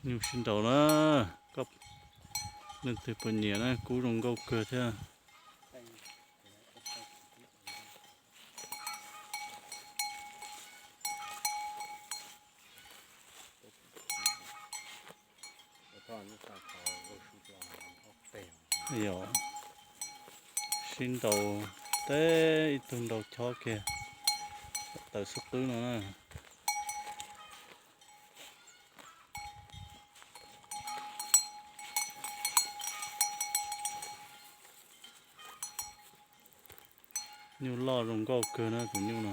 Nyuj sib nraus na, koj leej twg puas nyiam na, kub zoo nkauj kawg thiab. Yog, sib nraus teb ib tug nraus chob kiag, tawm xub qwb no na. Nyuj loj zoo nkauj kawg na tus nyuj no.